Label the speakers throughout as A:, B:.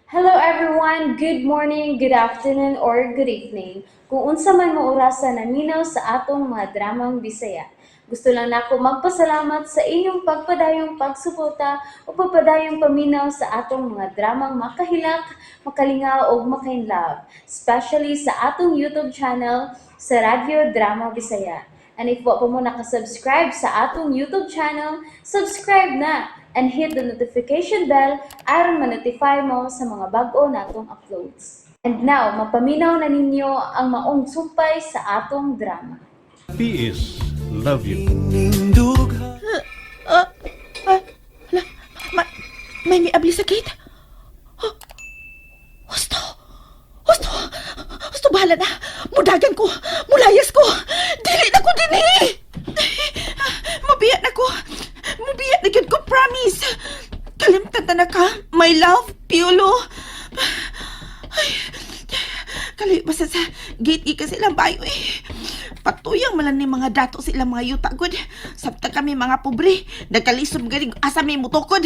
A: Hello everyone! Good morning, good afternoon, or good evening. Kung unsa man mo orasa naminaw sa atong mga dramang Bisaya. Gusto lang nako magpasalamat sa inyong pagpadayong pagsuporta o pagpadayong paminaw sa atong mga dramang makahilak, makalingaw ug makainlove, especially sa atong YouTube channel sa Radyo Drama Bisaya. And if wa pa mo nakasubscribe sa atong YouTube channel, subscribe na and hit the notification bell aron ma-notify mo sa mga bag-o natong uploads. And now, mapaminaw na ninyo ang maong sumpay sa atong drama.
B: PS love you.
C: Hala, may miabli sa gate. Oh, husto! Husto! Husto, bahala na! Mudagan ko! Mulayas ko! Dili na ko dinhi! Mubiya na ko! Mubiya na gyud ko, promise! Kalimtan ta na ka, my love, Piolo! Ay, kali basta sa gate gikan sa ilang bayo eh. Patuyang man lang ni mga dato sa ilang mga yuta gud. Sabta kami mga pobre, nagkalisod galing asa may mutukod.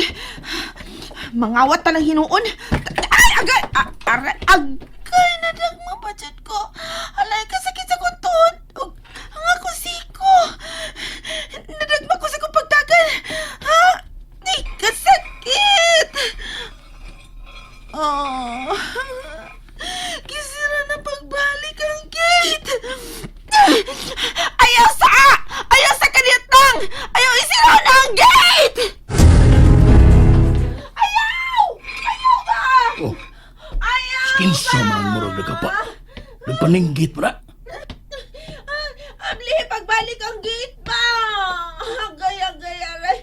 C: Mangawat ta lang hinuon. Ay, agay! Aray, agay na dagma budget ko. Alay, kasakit sa kong tuhod. Ug ang akong siko. Nadagma ko sa kong pagdagan. Ha? Di kasakit! Oh. Gisira na pagbalik ang gate. Ayaw sa! Ayaw sa kanitang! Ayaw isira na ang gate! Ayaw! Ayaw ba?
B: Oh,
C: Ayaw
B: kinsa
C: ba?
B: man murag nagkapa. Nagpaninggit pa na.
C: Abli, pagbalik ang gate ba? Agay, agay, aray.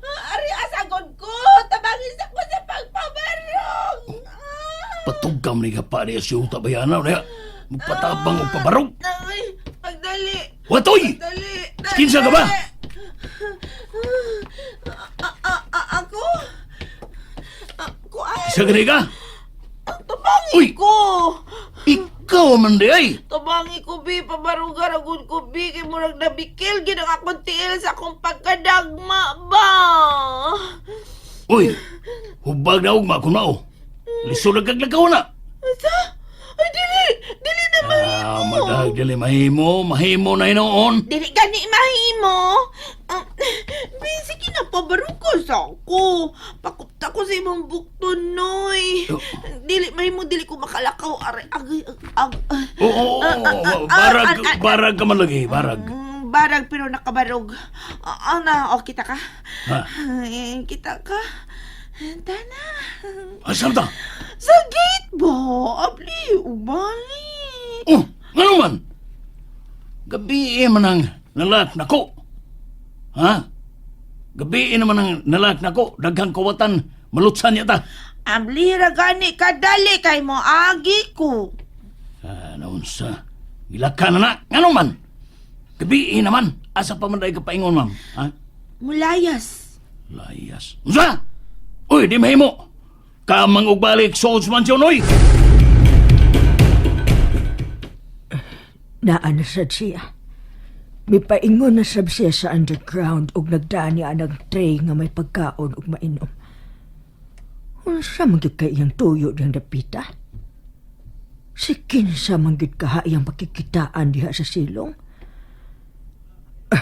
C: Ari, asagod ko. Tabangin sa ko sa pagpabarong.
B: Patugam ni kapa niya siya tabayanaw niya. Magpatabang og pabarog.
C: Ay, pagdali.
B: Watoy!
C: Dali.
B: Kinsa ka ba?
C: Ako? Ako ay.
B: Isa ka ka?
C: Ang tabangi
B: Uy!
C: ko.
B: Ikaw man di ay!
C: Tabangi ko, bi. Pabaruga, ragod ko, bi. Kay murag nabikil. Ginang akong tiil sa akong pagkadagma ba?
B: Uy! Hubag na ugma kung mao. Lisod na kaglakaw na.
C: Asa? Ay, dili. Dili na mahimo.
B: Ah, madag dili mahimo, mahimo na hinoon.
C: Dili gani mahimo. Bi, sige na, pabaruga sa ako. Pakupta ko sa imong bukton, noy.
B: Oh.
C: Dili mahimo, dili ko makalakaw. Aray, agay, ag, ag,
B: Oo, oo, oo, barag, barag ka man lagi, barag.
C: Barag pero nakabarog. Ana, oh, kita ka?
B: Ha?
C: Ay, kita ka. Tana.
B: Asam ta?
C: Sa gate ba? Abli, ubali.
B: Oh, ngano man? Gabi eh man ang nalak nako. Ha? Gabi eh naman ang nalak nako, daghang kawatan, malutsan niya ta.
C: Abli, ragani kadali kay mo agi ko.
B: Ah, naunsa. Gilaka na na, ngano man? Gabi eh naman, asa pa man dahil kapaingon, ma'am? Ha?
C: Mulayas.
B: Layas. Unsa? Uy, di mahimo. Kamang og balik sa mansyon, oy!
D: Naa na sad siya. Mipaingon na sab siya sa underground ug nagdaan niya ng tray nga may pagkaon ug mainom. Unsa man gyud kay iyang tuyo diyang dapita? Si kinsa man gyud kaha iyang pakikitaan diha sa silong? Ay,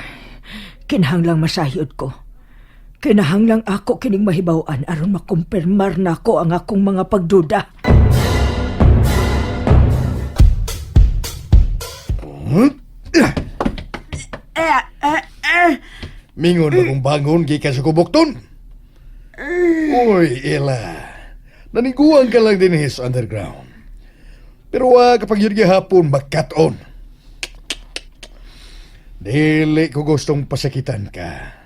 D: kinahanglang masayod ko. Kinahanglang ako kining mahibaw-an aron makumpirmar nako ang akong mga pagduda.
C: Eh, eh, eh.
E: Mingon ba kung bangon gikan sa kubukton? Uy, Ella. Naniguan ka lang din sa underground. Pero kapag yun gihapon, magkat-on. Dili ko gustong pasakitan ka.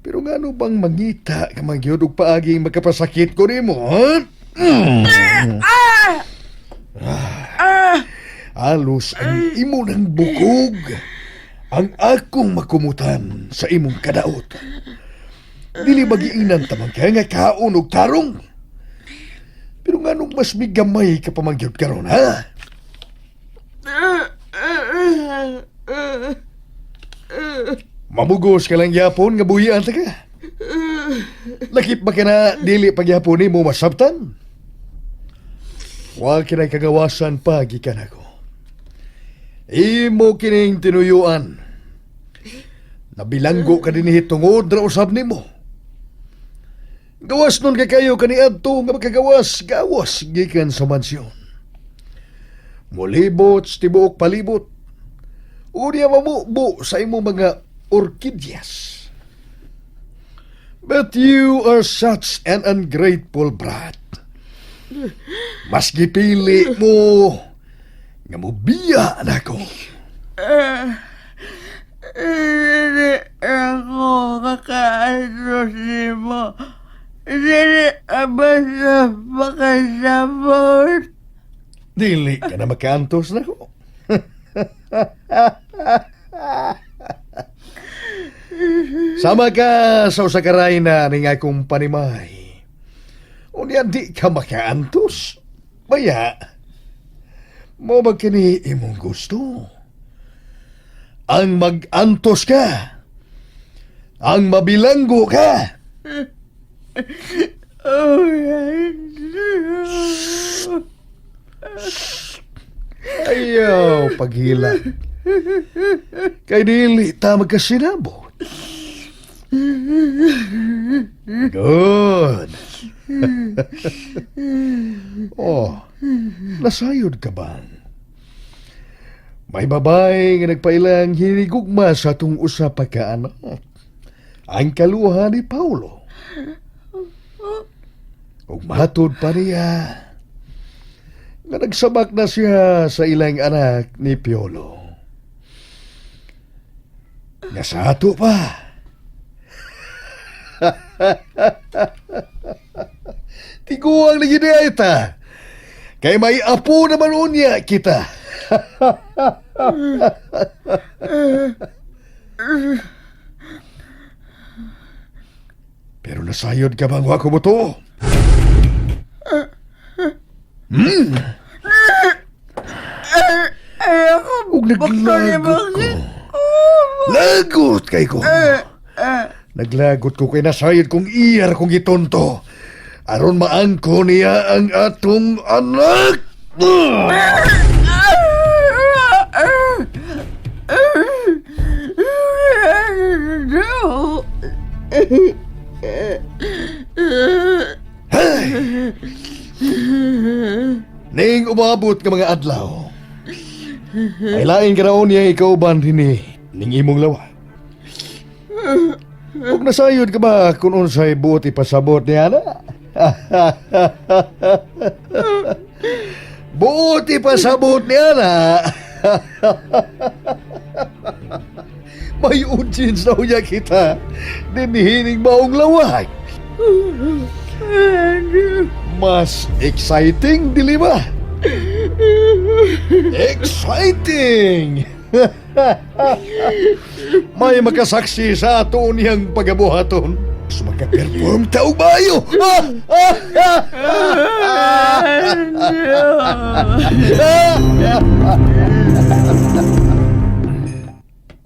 E: Pero ngano bang mangita ka man gyud og paaging magkapasakit ko nimo, ha? Ah. Alos ang imo ng bukog ang akong makumutan sa imong kadaot. Dili magiinan tamang kaya nga kaon og tarong. Pero nganong mas migamay ka pa man gyud karon, ha? Mamugos ka lang yapon nga buhian ta ka. Lakip ba ka na dili pagyapon nimo masabtan? Wa kinay kagawasan pa gikan ako. Imo kining tinuyuan. Nabilanggo ka dinhi tungod ra usab nimo. Gawas nun kay kayo kaniadto nga makagawas, gawas gikan sa mansyon. Mulibot sa tibuok palibot. Unya mamubo sa imong mga orkidyas. But you are such an ungrateful brat. Mas gipili mo nga mubiya nako.
D: Dili ako makaantos nimo. Dili basta makasabot.
E: Dili ka na makaantos nako. Sama ka sa usa ka rayna ning akong panimay. Unya di ka makaantos. Baya, mao ba kini imong gusto? Ang mag-antos ka. Ang mabilanggo ka.
D: Oh,
E: Ayaw, paghila. Kay dili ta magkasinabot. Good. Oh, nasayod ka bang? May babae nga nagpailang hinigugma sa atong usa pa ka anak. Ang kaluha ni Paulo. Ug matud pa niya nga nagsabak na siya sa ilang anak ni Piolo. Nga sa ato pa. Tiguang na gid ay ta. Kay may apo naman unya kita. Pero nasayod ka bang wako mo to?
D: Ayoko
E: Ug naglagot ko. Lagot kay ko. Naglagot ko kay nasayod kong iyar kong gitonto. Aron maangko niya ang atong anak.
D: No.
E: Ning umabot nga mga adlaw. Ay lain ka raon niya ikaw ban dinhi ning imong lawa. Ug nasayod ka ba kung unsay buot ipasabot niya na? Buot ipasabot niya na. May audience na unya kita. Dinihining maong lawag. Mas exciting, dili ba? Exciting! May makasaksi sa ato niyang pagabuhaton. So makaperform ta og maayo.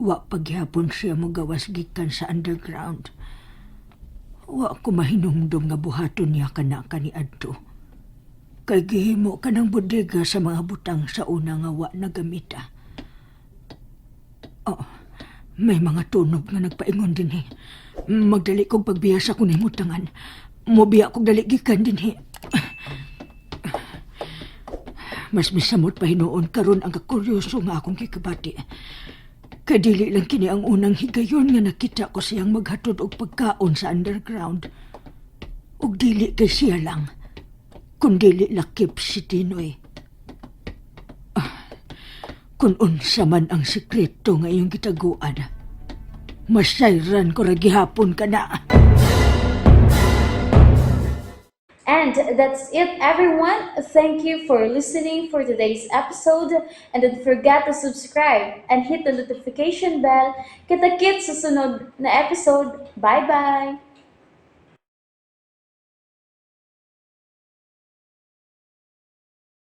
D: Wa pagyapon siya mogawas gikan sa underground. Wa ko mahinumdum nga buhaton niya kana kaniadto. Kay gihimo ka ng bodega sa mga butang sa una nga wa nagamita. Oh, may mga tunog nga nagpaingon dinhi. Magdali kog pagbiya sa akong nahimutangan. Mobiya kog dali gikan dinhi. Mas misamot pa hinuon karon ang kakuryoso nga akong gikabati. Kay dili lang kini ang unang higayon nga nakita ko siyang maghatod og pagkaon sa underground. Ug dili kay siya lang, kundili lakip si Tinoy. Ah, kung unsa man ang sikreto nga iyong gitaguan, masayran ko ra gihapon ka na.
A: And that's it, everyone. Thank you for listening for today's episode. And don't forget to subscribe and hit the notification bell. Kita-kits sa sunod na episode. Bye-bye!